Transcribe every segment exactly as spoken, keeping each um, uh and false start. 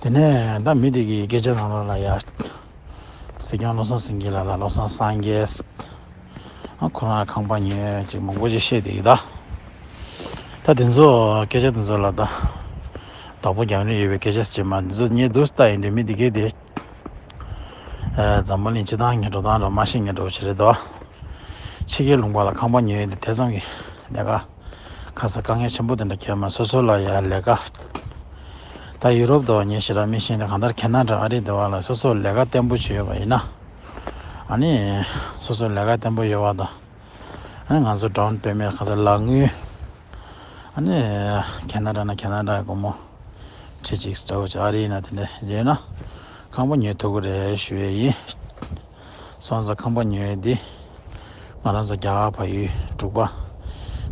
དེ་ནས་ད་མི་དེ་གི་སྐད་ཆ་ནང་ལོགས་ལ་ཡ། སྲིད་སྐྱོང་བློ་བཟང་སེང་གེ་ལགས་ལ་བློ་བཟང་སངས་རྒྱས། ཨ་ཁོ་རང་ཁང་པ་ཉོས་ཅིག་མང་པོ་ཅིག་བཤད་བསྡད་ཀྱི་ད། ད་དེ་ཚོ་སྐད་ཆ་དེ་ཚོ་ལ་ད། བདག་པོ་རྒྱག་ནི་ཡོད་པའི་སྐད་ཆ་ཅིག་མ་འདི་ཚོ་ངས་འདུག་ལྟ་ཡིན་དུས་མི་དེ་གས་དེ། ཨ་འཛམ་བུ་གླིང་སྤྱི་བཏང་གི་འགྲོ་སྟངས་འདྲ་མ་ཤེས་མཁན་འདྲ་བོ་ཞིག་རེད་དོ། ཕྱི་རྒྱལ་ལུང་པ་ལ་ཁང་པ་ཉོས་ཡོད་དེ་དེ་ཙམ་གྱི་ལས་ཀ་ཁ་ས་དཀའ་ངལ་ཆེན་པོ་དེ་འདྲ་ཁྱད་མ་སོ་སོ་ལ་ཡ་ལས་ཀ་ད་ཡུ་རོབ་དུ་ངས་ཞེ་དྲག་མི་ཤེས་ཏེ་གང་ལྟར་ཁེ་ན་ཌ་ཨ་རི་དེ་བ་ལ་སོ་སོ་ལས་ཀ་བརྟན་པོ་བྱས་ཡོད་པ་ཡིན་ན། ཨ་ནི་སོ་སོ་ལས་ཀ་བརྟན་པོ་ཡོད་པ་དང་། ཨ་ནི་ང་ཚོ་ཌའོན་པེ་མེན་ཊ་ག་ཚོད་ལག་དངུལ། ཨ་ནི་ཁེ་ན་ཌ་ན་ཁེ་ན་ཌ་སྒོར་མོ་ཁྲི་གཅིག་ཙམ་འདྲ་བོ་ཅིག་ཨ་རི་ཡིན་ན་དེ་འདྲ་ཡིན་ན་ཁང་པ་ཉོ་ཐུབ་ཀྱི་རེད་ཞུ་ཡས་ཡིན། སོང་ཙང་ཁང་པ་ཉོ་ཡས་འདི་ང་རང་ཚོ་རྒྱ་གར་བལ་ཡུལ་འབྲུག་པ།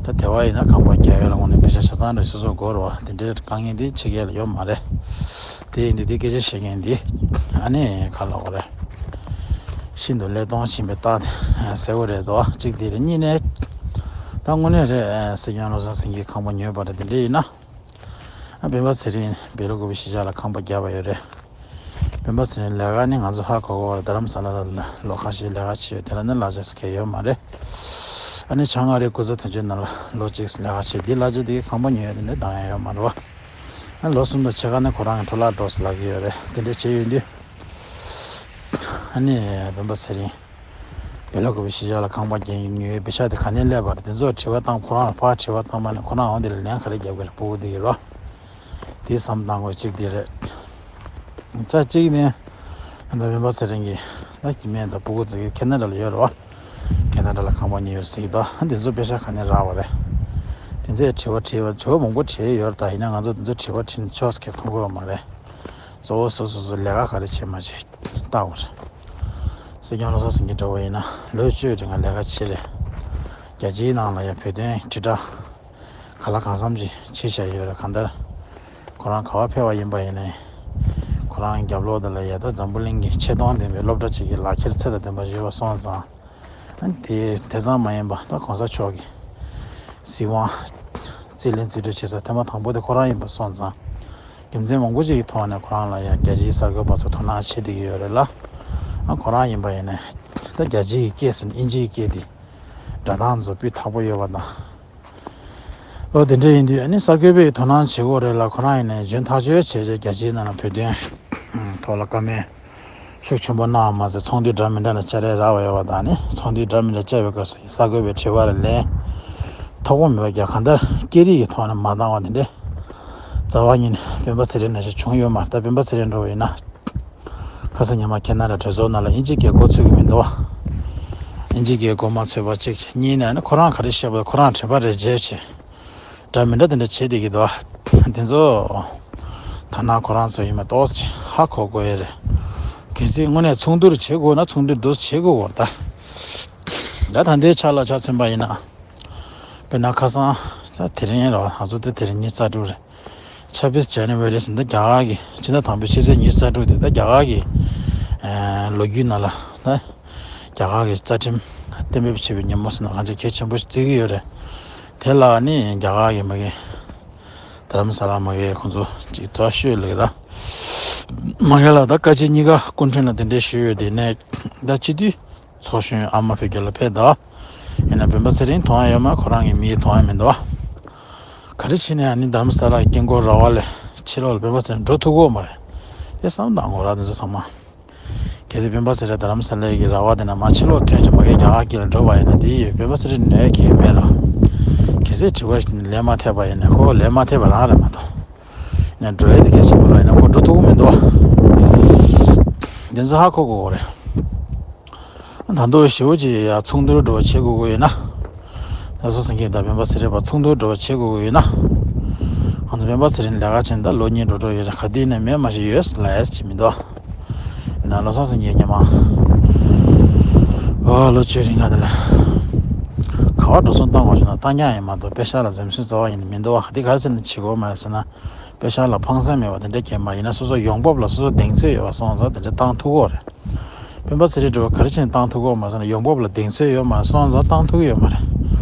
ད་དེ་བ་ཡིན་ན་ཁང་པ་རྒྱག་ཡས་ལ་དངོས་གནས་པེ་ཤ་ཆ་ཚང་རེ་སོ་སོ་དགོས་རེད་བ། དེ་འདྲའི་དཀའ་ངལ་འདི་ཕྱི་རྒྱལ་ལ་ཡོད་མ་རེད། དེ་ཡིན་དུས་འདི་སྐད་ཆ་བཤད་མཁན་འདི་ཨ་ནི་ག་ལབ་དགོས་རེད། ཤིན་ཏུ་ཀླད་སྟོང་ཕྱིན་པའི་རྟགས་དེ་གསལ་པོ་རེད་དོ། གཅིག་འདི་རེད། གཉིས་ནས་ད་དངོས་གནས་རེད། སྲིད་སྐྱོང་བློ་བཟང་སེང་གེས་ཁང་པ་ཉོས་པ་རེད། དེ་འདྲ་ཡིན་ན། ཨ་སྤེན་པ་ཚེ་རིང་བེ་ལོ་ཀུ་པེ་གཞིས་ཆགས་ལ་ཁང་པ་བརྒྱབ་པ་ཡོད་རེད། སྤེན་པ་ཚེ་རིང་ལས་ཀ་ནི་ང་ཚོ་ཧ་གོ་གོ་རེད། རྡ་རམ་ས་ལ་ལ་ལོ་ཁ་ཤས་ལས་ཀ་བྱས་ཡོད། དེ་ལ་ནི་གླ་ཆ་ཟེར་མཁན་ཡོད་མ་རེད། ཨ་ནི་བྱང་ཨ་རིའི་སྐུ་ཚབ་དོན་གཅོད་ནང་ལ་ལོ་གཅིག་ལས་ཀ་བྱས། འདི་གླ་ཆ་དེ་གི་ཁང་པ་ཉོས་ཡོད་དེ་འདྲ་འདང་ཡ་ཡོད་མ་རེད་བ། ཨ་ལོ་གསུམ་དང་ཕྱེད་ཀ་ནི་ཁོ་རང་གི་འཕྲོ་བརླག་འགྲོ་ཟེར་ལབ་ཀྱི་ཡོད་རེད། དེ་འདྲ་བྱས་ཡོད་དུས། ཨ་ནི་སྤེན་པ་ཚེ་རིང་བེ་ལོ་ཀུ་པེ་གཞིས་ཆགས་ལ་ཁང་པ་རྒྱག་ཉོས་པའི་ཤ་དེ་ག་ནས་སླེབས་པ་རེད། དེ་ཚོ་དྲི་བ་བཏང་། ཁོ་རང་ལ་ཕར་དྲི་བ་བཏང་པ་ནི་ཁོ་རང་འོང་དེ་ལ་ལན་ག་རེ་རྒྱབ་གི་རེད། སྤུ་གུ་དེ་གི་རོ། དེ་བསམ་བཏང་དགོས་གཅིག་དེ་རེད། ད་གཅིག་ནི་ད་སྤེན་པ་ཚེ་རིང་གིས་ད་སྐྱེ་དམན་དང་སྤུ་གུ་ཚོ་གི་ཁེ་ན་ཌ་ལ་ཡོད་རེད་བ། ཁེ་ན་ཌ་ལ་ཁང་པ་ཉོས་ཡོད་ཟེར་གི་འདུག་དེ་ཚོ་པེ་ཤ་ག་ནས་རག་པ་རེད། དེ་ཚོས་དྲི་བ་དྲིས་པ། དྲི་བ་མང་པོ་དྲིས་ཡོད་རེད། ད་ཡིན་ན་ང་ཚོ་དེ་ཚོ་དྲི་བ་དྲིས་ནས་ཆོག་ཟེར་མཁན་མཐོང་གི་ཡོད་མ་རེད། གཙོ་བོ་སོ་སོ་སོ་ལས་ཀ་ག་རེ་བྱེད་མ་བྱེད་ལྟ་དགོས་རེད། སྲིད་སྐྱོང་བློ་བཟང་སེང་གེ་འདྲ་བོ་ཡིན་ན་ལོ་བཅུ་རིང་ལ་ལས་ཀ་བྱས་རེད། རྒྱལ་སྤྱིའི་ནང་ལ་ཡང་བོད་དོན་དྲིལ་བསྒྲགས་ག་ལ་གང་འཚམ་ཅིག་བྱས་བཞག་ཡོད་རེད། གང་ལྟར་ཁོ་རང་ག་པར་ཕེབས་པ་ཡིན་པ་ཡིན་ནའི་ཁོ་རང་རྒྱབ་ལོགས་དེ་ལ་ཡ་ད་འཛམ་བུ་གླིང་གི་ཆེ་མཐོང་ལྡན་པའི་སློབ་གྲྭ་ཅིག་གི་ལག་ཁྱེར་ཚད་དང་ལྡན་པ་ཡོད་པ་སོང་ཙང་། དེ་དེ་ཙམ་མ་ཡིན་པ་ད་གོང་ས་མཆོག་གི་སྲིད་དབང་རྩིས་ལེན་རྩིས་སྤྲོད་བྱེད་ས་ཐེངས་མ་དང་པོ་དེ་ཁོ་རང་ཡིན་པ་སོང་ཙང་། རྒྱུ་མཚན་མང་པོ་ཅིག་གི་ཐོག་ནས་ཁོ་རང་ལ་ཡང་རྒྱལ་སྤྱིའི་གསར་འགོད་པ་ཚོ་དོ་སྣང་བྱེད་བསྡད་ཀྱི་ཡོད་རེད་ལ། ཨ་ཁོ་རང་ཡིན་པ་ཡིན་ནའི་ད་རྒྱལ་སྤྱིའི་སྐད་ཟེར་ན་དབྱིན་ཇིའི་སྐད་དེ་སྒྲ་གདངས་ཚོ་སྤུས་དག་པོ་ཡོད་པ་དང་། ཨོ་དེ་འདྲ་ཡིན་དུས་ཨ་ནི་གསར་འགོད་པས་དོ་སྣང་བྱེད་དགོས་རེད་ལ། ཁོ་རང་ཡིན་ནའི་འཇོན་ཐག་ཆོད་བྱས་རྗེས་རྒྱལ་སྤྱིའི་ནང་ལ་བོད་དོན་ཐོག་ལ་བཀའ་མོལ་ཤུགས་ཆེན་པོ་གནང་བ་མ་ཟད་ཚོགས་འདུ་འདྲ་མི་འདྲ་ལ་བཅར་རེས་རག་པ་ཡོད་པ་དང་། ཨ་ནི་ཚོགས་འདུ་འདྲ་མི་འདྲ་བཅར་བའི་སྐབས་སུ་གསར་འགོད་པའི་དྲི་བ་ལ་ལན་དོག་པོ་མེད་པ་རྒྱག་གང་ལྟར་སྐད་རིགས་ཀྱི་ཐོག་ནས་མ་འདང་བ་དེ་འདྲ་རྩ་བ་ཉིད་ནས་སྤེན་པ་ཚེ་རིང་ནང་བཞིན་བྱུང་ཡོད་མ་རེད། ད་སྤེན་པ་ཚེ་རིང་འདྲ་བོ་ཡིན་ན། ཁ་སང་ཉི་མ་ཁེ་ན་ཌ་གྲོས་ཚོགས་ནང་ལ་དབྱིན་ཇི་སྐད་མགོ་ཚོད་ཀྱི་མི་འདུག་བ། དབྱིན་ཇི་སྐད་མགོ་མ་ཚོད་པ་གཅིག་བྱས། གཉིས་ནས་ནི་ཁོ་རང་ག་རེ་བཤད་པ་ཁོ་རང་དྲན་པ་རེ་བརྗེད་བྱས། འདྲ་མི་འདྲ་དེ་འདྲ་བྱེད་བསྡད་ཀྱི་འདུག་བ། དེ་ཚོ་ཐ་ན་ཁོ་རང་ཚོ་ཡིན་མ་གཏོགས་ཧ་གོ་དགོས་ཡ་རེད། གལ་སྲིད་དངོས་གནས་ཚོགས་འདུར་བྱེད་དགོས་ན་ཚོགས་འདུར་འདུག་བྱེད་དགོས་ཀྱི་རེད་ད། ད་ད་ལྟའི་ཆ་ལ་ཆ་མཚོན་པ་ཡིན་ན། དཔེར་ན་ཁ་སང་ད་དེ་རིང་རེད་བ། ང་ཚོ་ད་དེ་རིང་ཉི་ཤུ་རྩ་དྲུག་རེད། ཆབ་བིས་ཇན་ནི་ཝ་རི་ཟེར་འདི་རྒྱ་གར་གྱི་ཕྱི་ཟླ་དང་པོའི་ཕྱི་ཚེས་ཉི་ཤུ་རྩ་དྲུག་དེ་ད་རྒྱ་གར་གྱི་ཨ་ལོ་རྒྱུས་ནང་ལ་ད་རྒྱ་གར་གྱི་རྩ་ཁྲིམས་གཏན་འབེབས་བྱས་པའི་ཉིན་མོ་ཟེར་ན་གང་ཅི་གལ་ཆེན་པོ་ཞིག་བརྩི་གི་ཡོད་རེད། དེ་ལ་ནི་རྒྱ་གར་གྱི་མ་གི་རྡ་རམ་ས་ལ་མ་གི་ཁོང་ཚོ་ཅིག་ཐོག་ཤོད་ལེགས་ར། མ་གི་ལ་ད་བཀའ་སྤྱི་གཉིས་ཀ་སྐུ་མགྲོན་ལ་དེ་འདྲའི་ཞུས་ཡོད། དེ་ནས་ད་སྤྱི་འཐུས། ཚོགས་གཞོན་ཨ་མ་བོད་རྒྱལ་ལོ་ཕེབས་དང་། ཡིན་ན་སྤེན་པ་ཚེ་རིང་མཐོང་ཡ་ཡོད་མ། ཁོ་རང་གི་མིས་མཐོང་ཡ་མི་འདུག་བ། ག་རེ་བྱས་ནས་ཨ་ནི་རྡ་རམ་ས་ལ་གི་དཀྱིལ་འཁོར་ར་བ་ལས་ཕྱི་ལོགས་ལ་སྤེན་པ་ཚེ་རིང་འགྲོ་ཐུབ་ཀྱི་ཡོད་མ་རེད། དེ་བསམ་བཏང་དགོས་ར་དེ་ཚོ་ཚང་མ། གལ་སྲིད་སྤེན་པ་ཚེ་རིང་རྡ་རམ་ས་ལའི་གི་ར་བ་དེ་ན་མར་ཕྱི་ལོགས་ཐོན་ཅིག་མ་གི་རྒྱ་གར་དཀྱིལ་ལ་འགྲོ་བ་ཡིན་ན་དེ་ཡིས་སྤེན་པ་ཚེ་རིང་ནོར་གྱི་མེད་ར། གལ་སྲིད་དྲི་བ་ཞིག་དེ་ནི་ལན་མ་ཐེབས་པ་ཡིན་ན་ཁོ་ལན་མ་ཐེབས་པ་རང་རེད་མ་གཏོགས། ཡིན་ན་འགྲོ་ཡ་དེ་གལ་ཆེན་པོ་ར་ཡིན་ན་ཁོ་འགྲོ་ཐུབ་ཀྱི་མི་འདུག་བ། དེ་ཚོ་ཧ་གོ་དགོས་རེད། ད་དུང་ཞེ་པོ་ཅིག་ཡ་ཚོགས་འདུར་འགྲོ་བ་བྱེད་དགོས་ཀྱི་ཡོད་ན། ད་སོ་སེང་གེ་དང་སྤེན་པ་ཚེ་རིང་བར་ཚོགས་འདུར་འགྲོ་བ་བྱེད་དགོས་ཀྱི་ཡོད་ན། ང་ཚོ་སྤེན་པ་ཚེ་རིང་ལས་ཀ་བྱས་ནས་ད་ལོ་གཉིས་འགྲོ་འགྲོ་ཡོད་རེད། ག་དུས་ནས་མེད་མ་ཤེས་ཡོད་ལ་ཨེ་ཟེར་གྱི་མི་འདུག་ཡིན་ན་བློ་བཟང་སེང་གེ་སྔོན་མ། ཨོ་ལོ་བཅུ་རིང་ག་དེ་ལ། ག་པར་འགྲོ་སོང་བཏང་དགོས་བྱུང་ན་བཏང་རྐྱང་ཡིན་མ་གཏོགས་པེ་ཤག་ལ་འཛེམ་ཟོན་རྩ་བ་ཡིན་ནི་མི་འདུག་བ། འདི་ག་རེ་བྱས་ནས་བྱེད་དགོས་མ་རེད་ཟེར་ན། པེ་ཤག་ལ་ཕངས་སེམས་མེད་པ་དེ་འདྲ་གང་ཡང་མ་རེད། ཡིན་ན་སོ་སོ་ཡོང་འབབ་ལ་སོ་སོ་གདེང་ཚོད་ཡོད་པ་སོང་ཙང་དེ་འདྲ་བཏང་ཐུབ་ཀྱི་ཡོད་རེད། སྤེན་པ་ཚེ་རིང་འདྲ་བོ་ག་རེ་བྱས་ནས་བཏང་ཐུབ་ཀྱི་ཡོད་མ་རེད་ཟེར་ན་ཡོང་འབབ་ལ་གདེང་ཚོད་ཡོད་མ་རེད་སོང་ཙང་བཏང་ཐུབ་ཀྱི་ཡོད་མ་རེད།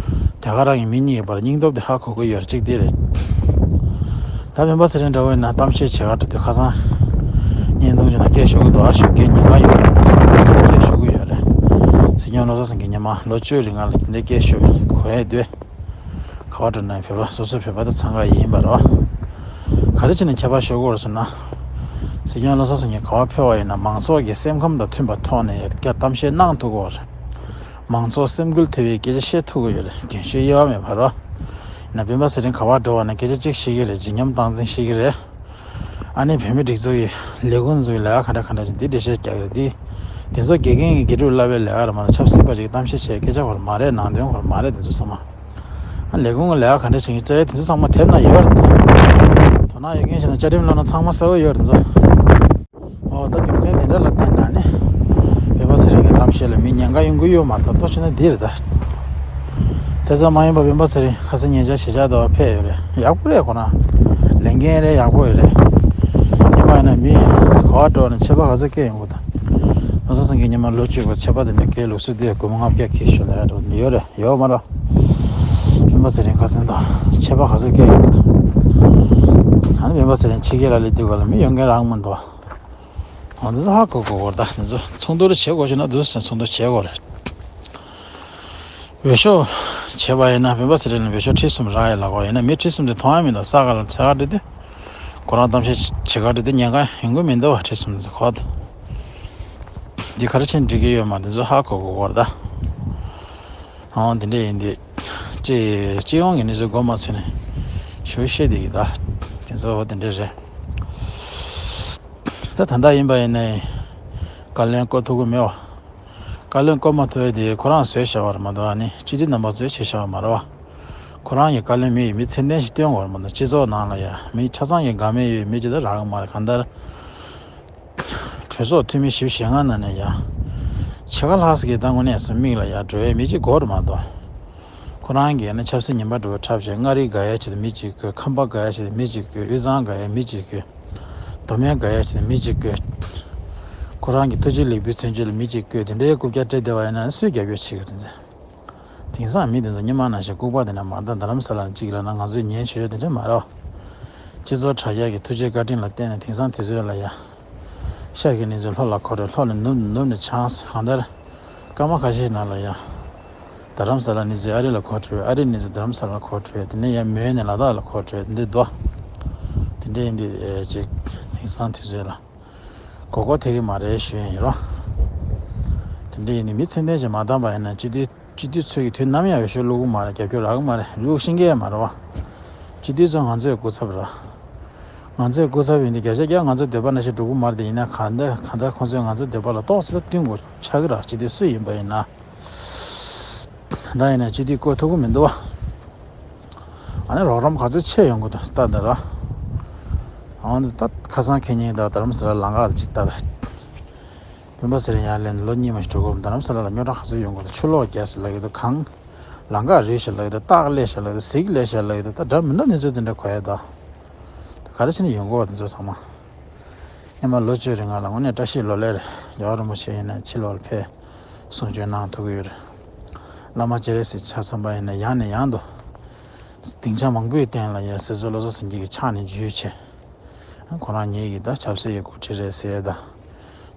དེ་ག་རང་གི་མི་གཉིས་ཀྱི་བར་སྙིང་སྟོབས་དེ་ཧ་གོ་གི་ཡོད་རེད། གཅིག་དེ་རེད། ད་སྤེན་པ་ཚེ་རིང་འདྲ་བོ་ཡིན་ན་གཏམ་བཤད་བྱེད་ག་འགྲོ་དུས་ཁ་སང་ བརྙན་ཐུང་ཅིག་ནང་སྐད་ཤོར་གི་འདུག་ཨ་ཞོགས་ཀས་ཉེན་ཁ་ཡོད་རེད། དེ་ག་ཅིག་ལ་སྐད་ཤོར་གི་ཡོད་རེད། གཟིགས་མཁན་བློ་བཟང་སེང་གེ་ཉི་མ་ལོ་བཅུ་རིང་ང་ལ་དེ་འདྲའི་སྐད་ཤོར་གོ་ཡ་འདུག་ག་བ་འགྲོ་ན་བོད་པ་སོ་སོ་བོད་པ་དང་འཚང་ཁ་ཡིན་པ་རེད། ག་རེ་བྱས་ནས་ཁྱད་པར་ཤོར་གི་རེད་ཟེར་ན། གཟིགས་མཁན་བློ་བཟང་སེང་གེ་ག་བ་ཕེབས་པ་ཡིན་ན་མང་ཚོགས་ཀྱི་སེམས་ཁམས་དང་མཐུན་པའི་ཐོག་ནས་ཡ་གཏམ་བཤད་གནང་ཐུབ་ཀྱི་ཡོད་རེད། མང་ཚོགས་སེམས་འགུལ་ཐེབས་པའི་སྐད་ཆ་བཤད་ཐུབ་ཀྱི་ཡོད་རེད། རྒན་ཤོས་དབྱེ་བ་མེད་པ་རེད། ཡིན་ན་སྤེན་པ་ཚེ་རིང་ག་བ་འགྲོ་བ་ན་སྐད་ཆ་གཅིག་བཤད་ཀྱི་རེད། བརྗིད་ཉམས་སྟངས་འཛིན་བཤད་ཀྱི་རེད། ཨ་ནི་བོད་མི་སྒྲིག་འཛུགས་ཀྱི་ལས་ཁུངས་ཚོ་གི་ལས་ཀ་ག་འདྲ་ག་འདྲ་ཅིག་འདི་འགྲེལ་བཤད་རྒྱག་གི་རེད། འདི་འདི་ཚོ་དགེ་རྒན་གྱི་དགེ་ཕྲུག་བསླབ་པའི་ལས་ཀ་རེད་མ་གཏོགས་ཆབ་སྲིད་པ་ཅིག་གཏམ་བཤད་བྱེད་སྐད་ཆ་ཧོར་མ་རེད། ནང་དོན་ཧོར་མ་རེད། འདི་ཚོ་ཚང་མ་ཨ་ལས་ཁུངས་ཀྱི་ལས་ཀ་ག་འདྲ་བྱེད་ཀྱི་བྱས་འདི་ཚོ་ཚང་མ་དེབ་ནང་ཡོད་རེད། དོ་སྣང་ཡོད་མཁན་ཞིག་ན་བཅའ་ཁྲིམས་ཀློག་ན་ཚང་མ་གསལ་པོ་ཡོད་རེད་འདི་ཚོ། ཨོ་ད་རྒྱུ་མཚན་དེ་འདྲ་ལ་བརྟེན་ནས་ནི་སྤེན་པ་ཚེ་རིང་གི་གཏམ་བཤད་ལ་མི་ཉེན་ཁ་ཡོང་གི་ཡོད་མ་རེད། ད་ལྟོ་བྱས་ན་འདི་རེད་ད། དེ་ཙམ་མ་ཡིན་པ་སྤེན་པ་ཚེ་རིང་ཁ་སང་ཉེ་ཆར་གཞིས་ཆགས་དུ་ཕེབས་ཡོད་རེད། ཡག་པོ་རེད། ཁོ་རང་ལས་འགན་རེད། ཡག་པོ་ཡོད་རེད། ཡིན་པ་ཡིན་ན་མི་ག་བ་འགྲོ་ནས་ཆད་པ་ག་ཚོད་བཀལ་ཡོང་གི་འདུག་བློ་བཟང་སེང་གེ་ཉི་མ་ལོ་བཅུ་པ་ཆད་པ་དེ་འདྲ་བཀལ་ལུགས་སྲོལ་དེ་སྒོར་མོ་ལྔ་བརྒྱ་ཁེ་ཤོར་ལ་ཡག་འགྲོ་ཡོད་རེད། ཡོད་མ་རེད། སྤེན་པ་ཚེ་རིང་ཁ་སང་དང་ཆད་པ་ག་ཚོད་བཀལ་ཡོང་གི་འདུག་ཨ་ནི་སྤེན་པ་ཚེ་རིང་ཕྱི་རྒྱལ་ལ་སླེབས་དུས་ག་ལ་མི་ཡོང་མཁན་རང་མི་འདུག་ཨ་འདི་ཚོ་ཧ་གོ་དགོས་སྐོར་ད་འདི་ཚོ་ཚོགས་འདུ་རེ་བྱེད་དགོས་བྱུང་ན་འདུག་སེ་ཚོགས་འདུ་བྱེད་དགོས་རེད། འོས་ཤོག་བྱེད་པ་ཡིན་ན་སྤེན་པ་ཚེ་རིང་ལ་འོས་ཤོག་ཁྲི་གསུམ་རག་ཡ་ལ་གོ་ཡིན་ན་མི་ཁྲི་གསུམ་དེ་མཐོང་ཡ་མི་འདུག་ས་ག་ལ་ས་ག་འགྲོ་དུས་ཁོ་རང་གཏམ་བཤད་བྱེད་ག་འགྲོ་དུས་ཉེན་ཁ་ཡོང་གི་མི་འདུག་བ། ཁྲི་གསུམ་དེ་ཚོ་གོ་ད་འདི་ག་རེ་བྱས་ནས་འགྲིག་གི་ཡོད་མ་འདི་ཚོ་ཧ་གོ་དགོས་སྐོར་ད། ཨང་དེ་འདྲ་ཡིན་དུས་སྤྱི་སྤྱི་ཡོངས་ཀྱི་གནས་ཚུལ་མགོ་མ་ཚོས་ནས་ཞུ་བཤད་དེ་ཡིན་ད། དེ་ཚོ་དེ་འདྲ་རེད། ད་ད་ལྟ་ཡིན་པ་ཡིན་ནའི་བཀའ་བློན་བསྐོ་ཐུབ་ཀྱི་མེད་པ། བཀའ་བློན་བསྐོ་མ་ཐུབ་ཡས་དེ་ཁོ་རང་བཟོས་བཞག་པ་རེད་མ་གཏོགས་ཨ་ནི་སྤྱི་འཐུས་རྣམ་པ་ཚོས་བྱས་བཞག་པ་མ་རེད་བ། ཁོ་རང་གི་བཀའ་བློན་མི་ཡི་མི་ཚད་ལྡན་ཞིག་བཏོན་དགོས་རེད་མ་གཏོགས་སྤྱི་ཚོགས་ནང་ལ་ཡ་མི་ཆ་ཚང་གི་དགའ་མོས་ཡོད་མི་ཅིག་ད་རག་གི་མ་རེད། གང་ལྟར་གྲོས་ཚོགས་འཐུས་མི་བཞི་བཅུ་ཞེ་ལྔ་ནང་ནས་ཡ་ཕྱེད་ཀ་ལྷག་ཙམ་གྱིས་ད་དངོས་གནས་སུ་མིག་ལ་ཡ་འགྲོ་བའི་མི་གཅིག་དགོས་རེད་མ་གཏོགས། ཁོ་རང་གིས་ནི་ཆབ་སྲིད་ངན་པ་འགྲོ་བའི་འཁྲབ་བྱས་མངའ་རིས་དགའ་ཡ་ཆེད་དུ་མི་གཅིག་བསྐོས། ཁམས་པ་དགའ་ཡ་ཆེད་དུ་མི་གཅིག་བསྐོས། དབུས་གཙང་དགའ་ཡ་མི་གཅིག་བསྐོས། མདོ་སྨད་དགའ་ཡ་ཆེད་དུ་མི་གཅིག་བསྐོས། ཁོ་རང་གི་ཐུགས་རྗེ་ལེགས་འབུལ་མཚོན་ཆེད་ལ་མི་གཅིག་བསྐོས། དེ་འདྲའི་རྐུབ་བཀྱག་སྤྲད་བསྡད་པ་ཡིན་ན་སུས་རྒྱབ་སྐྱོར་བྱེད་ཀྱི་རེད། དེང་སང་མི་དེ་ཚོ་སྔོན་མ་ནང་བཞིན་ལྐུགས་པ་དེ་འདྲ་མ་རེད། རྡ་རམ་ས་ལ་གཅིག་ལབ་ན་ང་ཚོས་ཉན་ཆོག་ཆོག་དེ་འདྲ་མ་རེད་བ། སྤྱི་ཚོགས་དྲ་རྒྱ་གི་ཐུགས་རྗེ་བཀའ་དྲིན་ལ་བརྟེན་ནས་དེང་སང་དུས་ཚོད་ལ་ཡ། ཤར་གྱི་གནས་ཚུལ་ལྷོ་ལ་འཁོར་འགྲོ། ལྷོ་ནས་ནུབ་ནུབ་ནས་བྱང་། གང་ལྟར་སྐར་མ་ཁ་ཤས་ནང་ལ་ཡ། རྡ་རམ་ས་ལ་གནས་ཚུལ་ཨ་རི་ལ་འཁོར་འགྲོ། ཨ་རིའི་གནས་ཚུལ་རྡ་རམ་ས་ལ་འཁོར་འགྲོ། དེ་ནས་ཡ་མོན་ནས་ལ་དྭགས་ལ་འཁོར་འགྲོ། དེ་འདྲ་འདུག་དེ་འདྲ་ཡིན་དུས་ཅིག་དེང་སང་དུས་ཚོད་ལ་མགོ་སྐོར་ཐེབས་ཀྱི་མ་རེད་ཞུ་ཡ་ཡིན་རོ། དེ་འདྲ་ཡིན་དུས་མི་ཚད་ལྡན་ཞིག་མ་བཏང་པ་ཡིན་ན་སྤྱི་འཐུས་སྤྱི་འཐུས་ཚོས་ཀྱི་དུས་ནམ་ཡང་འོས་ཤོག་བླུག་གི་མ་རེད། རྒྱབ་སྐྱོར་རག་གི་མ་རེད། བླུག་ཤེས་ཀྱི་ཡང་མ་རེད་བ། སྤྱི་འཐུས་ཚོ་ང་ཚོའི་སྐུ་ཚབ་རེད། ང་ཚོའི་སྐུ་ཚབ་ཡིན་དུས་བརྒྱ་ཆ་བརྒྱ་ང་ཚོའི་འདོད་པ་ནང་བཞིན་འགྲོ་གི་མ་རེད་དེ། ཡིན་ན་གང་ལྟར་གང་ལྟར་ཁོང་ཚོས་ང་ཚོའི་འདོད་པ་ལ་ཏོག་ཙམ་བསྟུན་དགོས་ཆགས་ཀྱི་རེད། སྤྱི་འཐུས་སུ་ཡིན་པ་ཡིན་ན། ད་ཡིན་ན་སྤྱི་འཐུས་བསྐོ་ཐུབ་ཀྱི་མི་འདུག་བ། ཨ་ནི་རོགས་རམ་ག་ཚོད་ཆེ་ཡོང་གི་འདུག་ལྟ་དང་ར། ཨང་ད་ཁ་སང་ཁེ་ཉིན་དང་རྡ་རམ་ས་ལ་ལམ་ཁ་ཅིག་ལྟ་དང་། སྤེན་པ་ཚེ་རིང་ཡར་སླེབས་ནས་ལོ་གཉིས་མ་ཞིག་འགྲོ་གི་རེད། རྡ་རམ་ས་ལ་ལ་རྙོག་དྲ་ག་ཚོད་ཡོང་གི་འདུག་ཆུ་ལོག་རྒྱག་ཟེར་ལབ་ཀྱི་འདུག་གངས་ལམ་ཁ་རུལ་ཞེས་ལབ་ཀྱི་འདུག་སྟག་སླེབས་ཞེས་ལབ་ཀྱི་འདུག་གཟིག་སླེབས་ཞེས་ལབ་ཀྱི་འདུག་ད་འདྲ་མི་འདྲ་གནས་ཚུལ་དེ་འདྲ་གོ་ཡ་འདུག་ད་ག་རེ་བྱས་ནས་ཡོང་གི་ཡོད་པ་དེ་ཚོ་ཚང་མ། སྔོན་མ་ལོ་བཅུ་རིང་ང་ལ་དངོས་གནས་བཀྲ་ཤིས་ལོ་ལེགས་རེད། རྒྱལ་བ་རིན་པོ་ཆེ་ཡིན་ན་ཕྱི་ལོགས་ལ་ཕེབས་གསུང་ཆོས་གནང་ཐུབ་ཀྱི་ཡོད་རེད། བླ་མ་སྤྱན་རས་གཟིགས་ཆ་ཚང་པ་ཡིན་ན་ཡང་ནས་ཡང་དུ་སྡིངས་ཆ་མང་པོའི་སྟེང་ལ་ཡང་སྲིད་ཟུར་བློ་བཟང་སེང་གེ་གི་ཕྱག་ནས་འཇུས་བྱས། ཁོ་རང་ཉིད་ཀྱིས་ད་ཆབ་སྲིད་ཀྱི་འགོ་ཁྲིད་རེད་ཟེར་ཡས་དང་།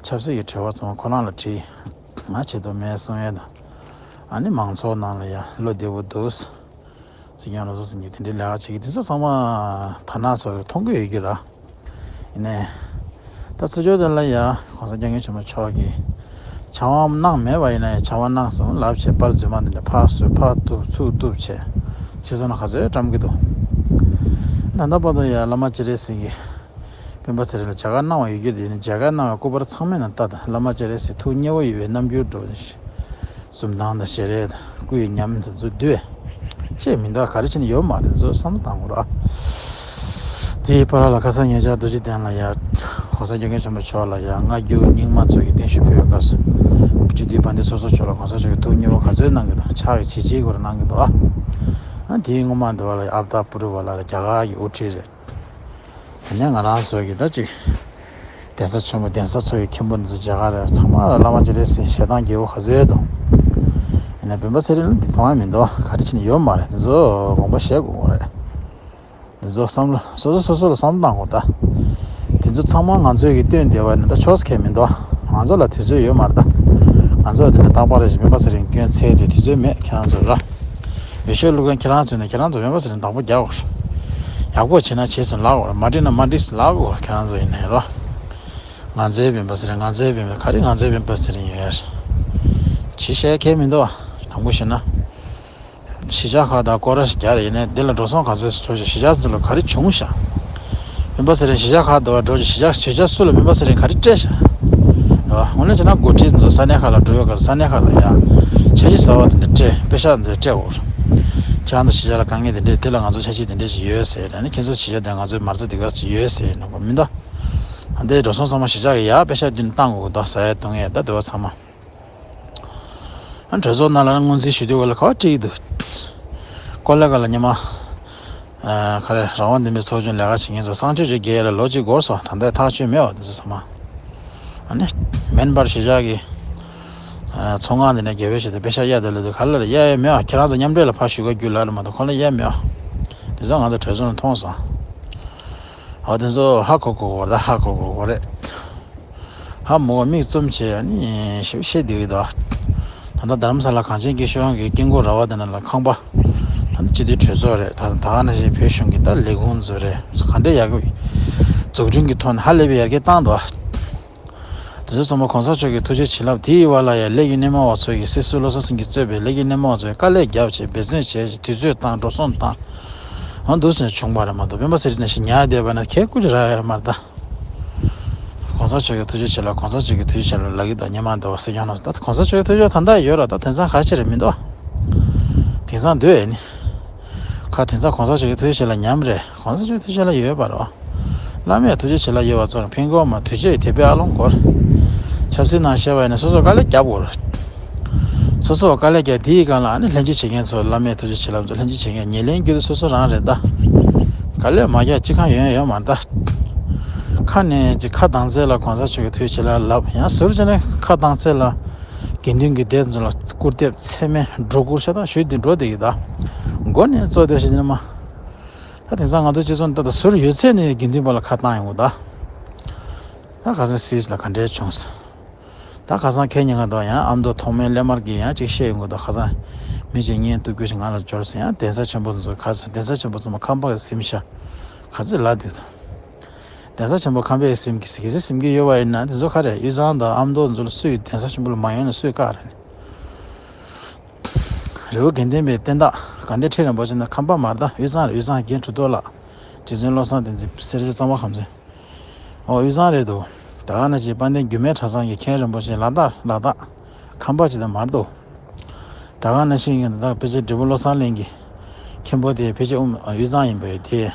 ཆབ་སྲིད་ཀྱི་དྲི་བ་ཚང་མ་ཁོ་རང་ལ་དྲིས། ང་བྱེད་དུ་མེད་གསུང་ཡས་དང་། ཨ་ནི་མང་ཚོགས་ནང་ལ་ཡང་བློ་བདེ་པོ་འདུག་གཟིགས་མཁན་བློ་བཟང་སེང་གེ་དེ་འདྲའི་ལས་ཀ་བྱེད་ཀྱི་དེ་ཚོ་ཚང་མ་ཐ་ན་སོ་མཐོང་གི་ཡོད་ཀྱི་ར། ཡིན་ནའི། ད་ཚུར་ཕྱོགས་དེ་ལ་ཡ་༸གོང་ས་༸སྐྱབས་མགོན་ཆེན་པོ་མཆོག་གིས་བྱ་བ་གནང་མེད་པ་ཡིན་ན་ཡང་བྱ་བ་གནང་སོང་ལབ་བྱས་པར་རྫུན་མ་འདི་འདྲ་ཕར་བཟོས་ཕར་གཏུབ་ཚུར་གཏུབ་བྱས་ཕྱི་ཚོ་ན་ག་ཚོད་བཀྲམ་གྱི་འདུག་ད་ལྟ་བར་དུ་ཡ་བླ་མ་སྤྱན་རས་གཟིགས་ཀྱིས་སྤེན་པ་ཚེ་རིང་ལ་མཇལ་ཁ་གནང་བ་ཡོད་རྒྱུ་དེ་ནི་མཇལ་ཁ་གནང་བའི་སྐུ་པར་ཚང་མའི་ནང་ལྟ་དང་བླ་མ་སྤྱན་རས་གཟིགས་ཐུགས་མཉེས་པོ་ཡོད་པའི་རྣམ་འགྱུར་འགྲོ་བཞིན། འཛུམ་མདངས་དང་ཞལ་རས་དང་སྐུ་ཡི་ཉམས་དེ་ཚོ་བསྡུས། ཅེས་མི་འདུག་ག་རེ་བྱས་ནས་ཡོད་མ་རེད་ཚོ་བསམ་བློ་བཏང་དགོས་ར། དེའི་བར་ལ་ཁ་སང་ཉེ་ཆར་རྡོ་རྗེ་གདན་ལ་ཡ། ༸གོང་ས་༸སྐྱབས་མགོན་ཆེན་པོ་མཆོག་ལ་ཡ་སྔ་འགྱུར་རྙིང་མ་ཚོ་གི་བརྟན་བཞུགས་ཕུལ་བའི་སྐབས་སུ། སྤྱི་འཐུས་དཔལ་ལྡན་སོ་སོ་མཆོག་ལ་༸གོང་ས་མཆོག་གི་ཐུགས་མཉེས་པོ་ག་ཚོད་གནང་གི་འདུག་ཕྱག་གི་བྱིལ་བྱིལ་སྐོར་གནང་གི་འདུག་ཨ། དེའི་སྔོན་མ་འདི་བ་ལ་ཡ་ཨ་བཏགས་པུ་རུ་བ་ལ་རྒྱ་གར་གྱི་དབུ་ཁྲིད་རེད། དེ་ནས་ང་རང་ཚོ་གི་ད་ཅིག་གདན་ས་ཆེན་མོ་གདན་ས་ཚོ་ཡི་མཁན་པོ་འདི་ཚོ་མཇལ་ཁ་རེད། ཚང་མ་ལ་བླ་མ་སྤྱན་རས་གཟིགས་ཞལ་ཐང་རྒྱལ་པོ་ག་ཚོད་དང་། ཡིན་ན་སྤེན་པ་ཚེ་རིང་ལ་འདི་མཐོང་ཡ་མི་འདུག་ག་རེ་བྱས་ནས་ཡོད་མ་རེད། འདི་ཚོ་དགོངས་པ་བཞེས་དགོས་རེད། འདི་ཚོ་བསམ་བློ་སོ་སོ་སོ་སོ་ལ་བསམ་བློ་བཏང་དགོས་ད། འདི་ འདི་ཚོ་ཚང་མ་ང་ཚོའི་གི་སྟོན་བསྡད་པ་ནི་ད་ཆོག་ཁེལ་མི་འདུག་ང་ཚོ་ལ་དུས་ཚོད་ཡོད་མ་རེད་ད། ང་ཚོ་ལ་དེ་འདྲ་རྟག་པར་རེ་བཞིན་སྤེན་པ་ཚེ་རིང་སྐྱོན་འཚོལ་དུས་དུས་ཚོད་མེད། ཁྱེད་རང་ཚོ་ར། འོས་ཤོག་བླུག་མཁན་ཁྱེད་རང་ཚོ་ནས་ཁྱེད་རང་ཚོ་སྤེན་པ་ཚེ་རིང་དང་པོ་རྒྱག་དགོས། ཡག་པོ་བྱེད་ན་བྱེད་སོང་ལབ་དགོས། མ་འགྲིག་ན་མ་འགྲིག་ལབ་དགོས། ཁྱེད་རང་ཚོ་ཡིན་ནའི་ར། ང་ཚོའི་སྤེན་པ་ཚེ་རིང་། ང་ཚོའི་སྤེན་པ། ག་རེ་ང་ཚོའི་སྤེན་པ་ཚེ་རིང་ཡོད་རེད། ཅི་བཤད་ཁེལ་མི་འདུག་དྲང་པོ་བཤད་ན། གཞིས་ཆགས་ཁག་དང་སྐོར་ར་ཞིག་རྒྱག་རེད། ཡིན་ནའི་འདི་ལ་འགྲོ་སོང་ག་ཚོད་འགྲོ་ཤག་གཞིས་ཆགས་འདི་ལ་ག་རེ་བྱུང་ཤག་སྤེན་པ་ཚེ་རིང་གཞིས་ཆགས་ཁག་འདི་བ་འགྲོ་ཅིག་གཞིས་ཆགས་གཞིས་ཆགས་སུ་ལ་སྤེན་པ་ཚེ་རིང་ག་རེ་སྤྲད་ཤག་རེད་བ། དངོས་གནས་བྱས་ན་འགོ་ཁྲིད་ཚོ་ས་གནས་ཁག་ལ་འགྲོ་ཡོད་ག་ས་གནས་ཁག་ལ་ཡ་འཆར་གཞི་གསར་བ་དེ་འདྲ་སྤྲད། པེ་ཤག་འདི་སྤྲད་འོར། ཁྱེད་རང་ཚོ་གཞིས་ཆགས་ལ་དཀའ་ངལ་དེ་འདྲས། དེ་ལ་ང་ཚོ་འཆར་གཞི་དེ་འདྲས་ཞིག་ཡོད་ཟེར་ནས། ཁྱེད་ཚོ་གཞིས་ཆགས་དེ་ང་ཚོའི་མ་རྩ་འདི་ག་ཅིག་ཡོད་ཟེར་ནས་གོ་མི་འདུག་ཨ་འདྲའི་འགྲོ་སོང་ཚང་མ་གཞིས་ཆགས་ཀྱི་ཡ་པེ་ཤག་བསྡུས་ནས་བཏང་དགོས་གི་འདུག་ཟ་ཡ་བཏུང་ཡ་ད་དེ་བ་ཚང་མ། ཨ་གྲོས་ཚོགས་ནང་ལ་སྔོན་རྩིས་ཞུ་དུས་ག་ལ་ག་བ་ཁྲིད་ཀྱི་འདུག་ཀོ་ལེ་ག་ལ་ཉི་མ། ཨ་ག་རེ། རང་དབང་བདེན་པའི་ཚོགས་ཆུང་ལས་ཀ་བྱེད་མཁན་ཚོ་གསང་སྤྱོད་ཅིག་རྒྱག་ཡ་ལ་ལོ་གཅིག་འགོར་སོང་། ད་ལྟ་ཐག་གཅོད་མེད་བ། དེ་ཚོ་ཚང་མ། ཨ་ནི། མེན་པར་གཞིས་ཆགས་ཀྱི་ཚོང་ཁང་འདི་ནས་དགེ་བའི་བཤད་དེ་པེ་ཤག་གཡར་དེ་ལ་དུ་ག་ལ་རེ་གཡར་ཡ་མེད་བ། ཁྱེད་རང་ཚོ་མཉམ་འབྲེལ་ལ་ཕར་ཞུ་ག་རྒྱུ་ལ་རེ་མ་གཏོགས་ཁོ་ལ་གཡར་མེད་བ། དེ་ཚོ་ང་ཚོ་གྲོས་ཚོགས་ནས་མཐོང་སོང་། ཨ་དེ་ཚོ་ཧ་གོ་གོ་བར་ད་ཧ་གོ་གོ་གོ་རེད། ཧ་མོ་བ་མིག་བཙུམ་བྱས་ཨ་ནི་ཞེ་པོ་བཤད་བསྡད་ཀྱི་འདུག་ད་ལྟ་རྡ་རམ་ས་ལ་གངས་ཅན་སྐྱིད་གཤོངས་ཀྱི་དཀྱིལ་འཁོར་ར་བ་དེ་ན་ལ་ཁང་པ། ད་ལྟ་སྤྱི་འཐུས་གྲོས་ཚོགས་རེད། ད་ད་ག་ནང་བཞིན་བོད་གཞུང་གི་ད་ལས་ཁུངས་ཚོ་རེད། ག་འདྲས་ཡག་གི་འཛུགས་སྐྲུན་གྱི་ཐོག་ནས་ཧ་ལས་པའི་ཡར་རྒྱས་བཏང་འདུག་དེ་ཚོ་ཚང་མ་གོང་ས་མཆོག་གི་ཐུགས་རྗེ་བྱིན་རླབས། དེའི་བར་ལ་ཡང་ལས་ཀྱི་སྣེ་མོ་བ་ཚོ་ཡི། སྲིད་ཟུར་བློ་བཟང་སེང་གེ་གཙོས་པའི་ལས་ཀྱི་སྣེ་མོ་བ་ཚོས་དཀའ་ལས་བརྒྱབ་བྱས་འབད་བརྩོན་བྱས་བྱས་དུས་ཚོད་བཏང་འགྲོ་སོང་བཏང་། འོ་འདུག་ཟེར་བྱུང་བ་རེད་མ་གཏོགས་སྤེན་པ་ཚེ་རིང་ནང་བཞིན་ཉལ་བསྡད་པ་ན་ཁྱེད་སྐུ་ཅི་རག་ཡོད་མ་རེད་ད། གོང་ས་མཆོག་གི་ཐུགས་རྗེ་ཆེ་ལ། གོང་ས་མཆོག་གི་ཐུགས་རྗེ་ཆེ་ལ་ལབ་ཀྱི་འདུག་ཉི་མ་འདི་བ་སྲིད་སྐྱོང་ནང་ད་གོང་ས་མཆོག་གི་ཐུགས་རྗེ་ཆེ་ད་ལྟ་ཡོད་ར། ད་དེང་སང་ག་ཅི་རེད་མི་འདུག་དེང་སང་འདོད་ཡ་ནི། ཁ་དེང་སང་གོང་ས་མཆོག་གི་ཐུགས་རྗེ་ཆེ་ལ་ཉམས་རེད། གོང་ས་མཆོག་གི་ཐུགས་རྗེ་ཆེ་ལ་ཡོད་པ་རེད་བ། བླ་མས་ཐུགས་རྗེ་ཆེ་ལ་ཡོད་པ་ཙང་ཕན་གོ་མ། དུས་ཆད་དེ་པའི་ཨ་ལོང་གོར། ཆབ་སྲིད་ནང་བཤད་པ་ཡིན་ན་སོ་སོ་དཀའ་ལས་རྒྱབ་དགོས་རེད། སོ་སོ་དཀའ་ལས་རྒྱབ་དེའི་སྒང་ལ་ཨ་ནི་ལྷན་ཅིག་བྱེད་མཁན་ཚོ་བླ་མས་ཐུགས་རྗེ་ཆེ་ལབ་ཚོ་ལྷན་ཅིག་བྱེད་མཁན་ཉེར་ལེན་རྒྱུ་དེ་སོ་སོ་རང་རེད་ད། དཀའ་ལས་མ་རྒྱག་ཅི་གང་ཡོང་ཡོད་མ་རེད་ད། ཁ་ནས་ཅི་ཁ་གདངས་ཚད་ལ་གོང་ས་མཆོག་གི་ཐུགས་རྗེ་ཆེ་ལ་ལབ། ཡང་ཟུར་བྱས་ནས་ཁ་གདངས་ཚད་ལ་དགེ་འདུན་གྱི་སྡེ་ཚོ་ལ་སྐུར་འདེབས་ཚད་མེད་སྒྲོ་སྐུར་ཤ་སྟག་ཞུས་ཏེ་འགྲོ་བསྡད་ཀྱི་ད། མགོ་ནས་བཙོག་བསྡད་ཤག་དེ་ནི་མ། ད་དེང་སང་ང་ཚོ་སྤྱི་ཚོགས་ནང་ད་ལྟ་ཟུར་ཡོད་ཚད་ནས་དགེ་འདུན་པ་ལ་ཁ་བཏང་ཡོང་གི་ད། ད་ཁ་སང་སུད་སི་ལ་ག་འདྲས་བྱུང་ཟེར། ད་ཁ་སང་ཁེ་ཉིན་ག་དང་ཡང་ཨ་མདོ་ཐོགས་མེད་སླེབས་མར་གྱིས་ཡང་ཅིག་བཤད་ཡོང་གི་འདུག་ཁ་སང་མི་གཅིག་བརྙན་གཏུབ་རྒྱུ་ཞིག་ང་ལ་འབྱོར་ཟིན། ཡང་གདན་ས་ཆེན་པོ་ཚོ་ཁ་སང་གདན་ས་ཆེན་པོ་ཚང་མ་ཁམས་པ་གིས་ཟིན་ཤག་ག་ཚོད་ལབ་འདུག་གདན་ས་ཆེན་པོ་ཁམས་པས་ཟིན་གྱི་ཟིན་གྱི་ཟིན་གྱི་ཡོད་པ་ཡིན་ན་དེ་ཚོ་ག་རེ་དབུས་གཙང་དང་ཨ་མདོ་ཚོ་ལ་སུས་གདན་ས་ཆེན་པོ་ལ་མ་ཡོང་ན་སུས་བཀག་རེད། རི་བོ་དགེ་ལྡན་པའི་བསྟན་བདག་དགའ་ལྡན་ཁྲི་རིན་པོ་ཆེ་ནི་ཁམས་པ་མ་རེད་ད། དབུས་གཙང་རེད། དབུས་གཙང་རྒན་གྲུབ་ཐོབ་ལགས། རྗེ་བཙུན་བློ་བཟང་བསྟན་འཛིན། སེར་བྱེས་གཙང་པ་ཁམས་ཚན། ཨོ་དབུས་གཙང་རེད་འདུག་ད་ག་ནང་བཞིན་དཔལ་ལྡན་རྒྱུད་སྨད་གྲྭ་ཚང་གི་མཁན་རིན་པོ་ཆེ་ལ་དྭགས་ལ་དྭགས་ཁམས་པ་ཅིག་ད་མ་རེད་འདུག་ད་ག་ནང་བཞིན་ཡིན་ད་ཕལ་ཆེར་འབྲས་སྤུངས་བློ་བཟང་གླིང་གི་མཁན་པོ་དེ་ཕལ་ཆེར་དབུས་དབུས་གཙང་ཡིན་པ་ཡོད་དེ།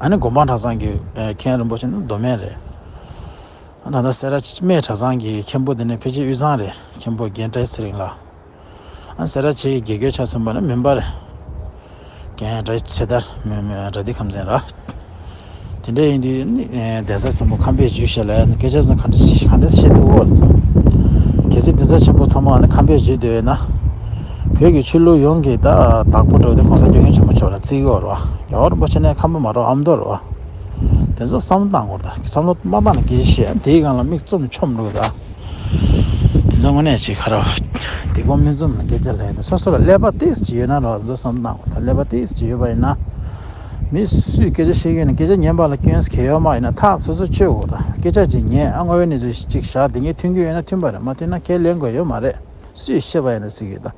ཨ་ནི་དགོན་པ་གྲྭ་ཚང་གི་ཨ་མཁན་རིན་པོ་ཆེ་ནི་མདོ་སྨད་རེད། ད་ལྟ་སེ་ར་སྨད་གྲྭ་ཚང་གི་མཁན་པོ་དེ་ནི་ཕལ་ཆེར་དབུས་གཙང་རེད། མཁན་པོ་རྒན་བཀྲ་ཤིས་ཚེ་རིང་ལགས། ཨ་སེ་ར་བྱེས་ཀྱི་དགེ་སྐོས་ཆ་མཚོན་པ་ནི་མིན་པ་རེད། རྒན་བཀྲ་ཤིས་ཚེ་དར་མི་མི་དགྲ་འདུལ་ཁམས་ཚན་ར། དེ་འདྲ་ཡིན་དུས་ནི་ཨེ་གདན་ས་ཆེན་པོ་ཁམས་པས་བརྒྱུད་བྱས་ལ་ཡ་ནི་སྐད་ཆ་ཚོ་ག་འདྲ་ཞིག་ག་འདྲ་བཤད་ཐུབ་ཀྱི་ཡོད་རེད། གལ་སྲིད་གདན་ས་ཆེན་པོ་ཚང་མ་ནི་ཁམས་པས་བརྒྱུད་བསྡད་ཡོད་ན། བོད་ཀྱི་ཆོས་ལུགས་ཡོངས་ཀྱི་ད་བདག་པོ་འདྲ་བོ་དེ་གོང་ས་སྐྱབས་མགོན་ཆེན་པོ་མཆོག་ལ་བརྩི་གི་ཡོད་རེད་བ། རྒྱལ་བ་རིན་པོ་ཆེ་ནི་ཁམས་པ་མ་རེད་བ། ཨ་མདོ་རེད་བ། དེ་ཚོ་བསམ་བློ་བཏང་དགོས་རེད་ད། བསམ་བློ་མ་བཏང་ན་སྐད་ཆ་བཤད་ཡ་དེའི་སྒང་ལ་མིག་བཙུམ་ཆོམ་འགྲོ་གི་ད། དེ་ཚོ་དངོས་གནས་ཅིག་ཁ་རོག་སྡིག་པ་མིག་བཙུམ་ལ་སྐད་ཆ་ལབ་ཡ་དེ་སོ་སོ་ལ་ཀླད་པ་ཏོག་ཙམ་ཅིག་ཡོད་ན་རོགས་ཚོ་བསམ་བློ་བཏང་དགོས་ད། ཀླད་པ་ཏོག་ཙམ་ཅིག་ཡོད་པ་ཡིན་ན། མི་སུས་སྐད་ཆ་བཤད་ཀྱི་ཡིན་ན་སྐད་ཆ་ཉན་པ་ལ་སྐྱོན་གལ་ཡོད་མ་ཡིན་ན་ཐག་སོ་སོ་གཅོད་དགོས་ད། སྐད་ཆ་ཅིག་ཉན་ཨ་དངོས་ཡོད་གནས་ཚུལ་ཅིག་བཞག་དེ་ངས་མཐུན་གྱི་ཡོད་ན་མཐུན་པ་རེད། མ་མཐུན་ན་ཁས་ལེན་དགོས་ཡོད་མ་རེད། སུས་བཤད་པ་ཡིན་ན་སྲིད་ཀྱི་ཡོད་ད།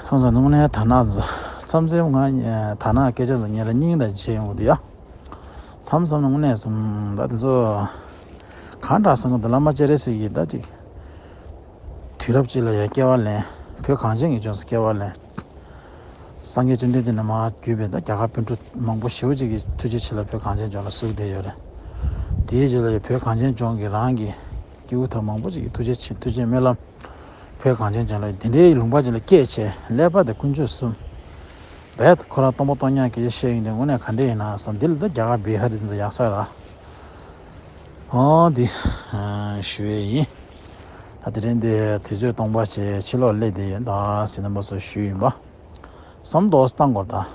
སོང་ཙང་དངོས་གནས་དར་ནག་ཚོ་མཚམས་མཚམས་ང་དར་ནག་སྐད་ཆ་ཚོ་ཉན་ལ་སྙིང་ར་རྗེ་ཡོང་གི་འདུག་ཡ། མཚམས་མཚམས་ནས་དངོས་གནས་སོང་ད་དེ་ཚོ་གང་འདྲ་སེང་གི་འདུག་བླ་མ་སྤྱན་རས་གཟིགས་ཀྱིས་ད་ཅིག་དུས་རབས་གཅིག་ལ་ཡ་སྐྱེ་བ་ལེན། བོད་གངས་ཅན་གྱི་ལྗོངས་སུ་སྐྱེ་བ་ལེན། སངས་རྒྱས་བཅོམ་ལྡན་འདས་ནས་མར་བརྒྱུད་པའི་ད་རྒྱ་གར་པཎ་གྲུབ་མང་པོ་ཞེ་པོ་ཅིག་གི་ཐུགས་རྗེ་ཆེ་ལ་བོད་གངས་ཅན་ལྗོངས་ལ་བཞུགས་བསྡད་ཡོད་རེད། དེའི་རྗེས་ལ་ཡ་བོད་གངས་ཅན་ལྗོངས་ཀྱི་རང་གི་སྐྱེ་བོ་དག་མང་པོ་ཅིག་གི་ཐུགས་རྗེ་ཆེ་ཐུགས་རྗེ་སྨོན་ལམ། བོད་གངས་ཅན་ལྗོངས་ལ་དེ་འདྲའི་ལུང་པ་ཅིག་ལ་སྐྱེས་བྱས་ཀླད་པ་དེ་ཀུན་སྤྱོད་གསུམ། རྦད་ཁོ་རང་སྟོང་པ་སྟོང་ཉག་གི་བཤད་ཡིན་དེ་དངོས་གནས་ག་འདྲ་ཡིན་ན་བསམ། འདི་ལ་ད་རྒྱ་གར་བི་ཧར་འདི་ཚོ་ཡག་ས་ར། ཨོ་འདི་ཞུ་ཡས་ཡིན། ད་དེ་རིང་འདི་དུས་ཚོད་སྟོང་པ་བྱས་ཕྱི་ལོགས་སླེབས་བསྡད་ཡོད་ད་ཟེར་ན་མ་སོ་ཞུས་ཡིན་པ། བསམ་རྡོག་བཏང་དགོས་ད།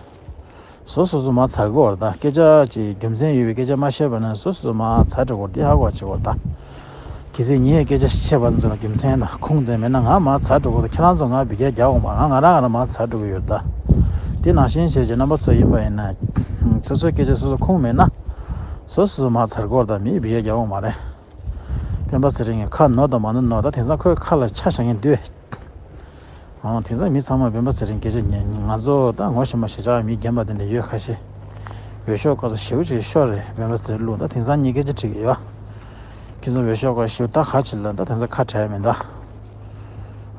སོ་སོ་སོ་མ་ཚར་དགོས་བར་ད་སྐད་ཆ་ཅིག་རྒྱུ་མཚན་ཡོད་པའི་སྐད་ཆ་མ་བཤད་པ་ན་སོ་སོ་མ་ཚར་འགྲོ་དགོས་འདི་ཧ་གོ་བ་བྱེད་དགོས་ད། གལ་སྲིད་ངས་སྐད་ཆ་བཤད་པ་ཚོ་ལ་རྒྱུ་མཚན་དང་ཁུངས་དེ་མེད་ན་ང་མ་ཚར་འགྲོ་དགོས་ད། ཁྱེད་རང་ཚོ་ང་བི་གས་རྒྱག་འོང་མ་ང་ང་རང་ང་རང་མ་ཚར་འགྲོ་གི་ཡོད་ད། དེ་ནང་བཞིན་བྱས་ཀྱི་རྣམ་པ་ཚོ་ཡིན་པ་ཡིན་ན། སོ་སོའི་སྐད་ཆ་སོ་སོ་ཁུངས་མེད་ན། སོ་སོ་མ་ཚར་དགོས་ད་མིས་བི་གས་རྒྱག་འོང་མ་རེད། སྤེན་པ་ཚེ་རིང་གི་ཁ་ནོར་དང་མ་ནོར་ནོར་ད་དེང་སང་ཁོའི་ཁ་ལ་ཆ་བཞག་མཁན་འདུག་ཨང་དེང་སང་མི་ཚང་མ་སྤེན་པ་ཚེ་རིང་སྐད་ཆ་ཉན་ང་ཚོ་ད་ངོ་ཤེས་མ་ཤེས་ཆགས་མི་རྒན་པ་དེ་འདྲ་ཡོད་ཁ་ཤས། འོས་ཤོག་སྐབས་སུ་ཞེ་པོ་ཅིག་ཤོར་རེད་སྤེན་པ་ཚེ་རིང་ལུགས་ད་དེང་སང་ཉིད་སྐད་ཆ་དྲིས་ཀྱི་ཡོད། ཁྱེད་ཚོ་འོས་ཤོག་སྐབས་ཞེ་པོ་ད་ག་ཅིག་ལ་ད་དེང་སང་ཁ་བྲལ་མི་འདུག་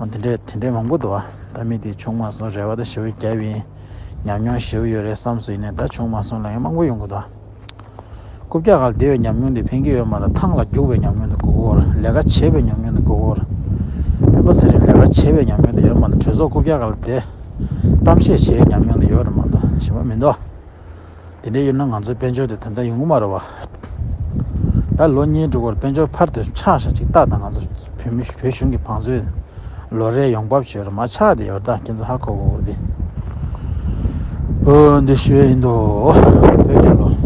ཨང་དེ་འདྲས་དེ་འདྲས་མང་པོ་འདུག་ཨ། ད་མི་དེ་བྱུང་མ་སོང་རེ་བ་ད་ཞེ་པོ་བརྒྱབ་ཡིན། ཉམས་མྱོང་ཞེ་པོ་ཡོད་རེད་བསམ་སོང་ཡིན་ནའི་ད་བྱུང་མ་སོང་ལབ་མཁན་མང་པོ་ཡོང་གི་འདུག་རྐུབ་བཀྱག་སྒང་བསྡད་པའི་ཉམས་མྱོང་དེ་ཕན་གྱི་ཡོད་མ་རེད། ཐང་ལ་རྒྱུག་པའི་ཉམས་མྱོང་དེ་དགོས་ཀྱི་ཡོད་རེད། ལས་ཀ་བྱེད་པའི་ཉམས་མྱོང་དེ་དགོས་ཀྱི་ཡོད་རེད། སྤེན་པ་ཚེ་རིང་ལས་ཀ་བྱེད་པའི་ཉམས་མྱོང་དེ་ཡོད་མ་རེད། གྲོས་ཚོགས་རྐུབ་བཀྱག་སྒང་ལ་བསྡད། གཏམ་བཤད་བྱེད་ཉམས་མྱོང་དེ་ཡོད་རེད་མ་གཏོགས་གཞན་པ་མི་འདུག་དེ་འདྲ་ཡོད་ན་ང་ཚོའི་དཔལ་འབྱོར་དེ་ད་ལྟ་ཡོང་གི་མ་རེད་བ། ད་ལོ་གཉིས་དྲུག་བར་དཔལ་འབྱོར་ཕར་དུ་ཆག་ཤག་ཅིག་ལྟ་དང་ང་ཚོ་བོད་མི་བོད་གཞུང་གི་བང་མཛོད་ལོ་རེའི་ཡོང་འབབ་བྱོས་ར་མ་ཆག་དེ་ཡོད་ད་ཁྱེད་ཚོ་ཧ་གོ་གོ་དེ། ཨོ་འདི་ཞུ་ཡ་ཡིན་དོ། བོད་རྒྱལ་ལོ།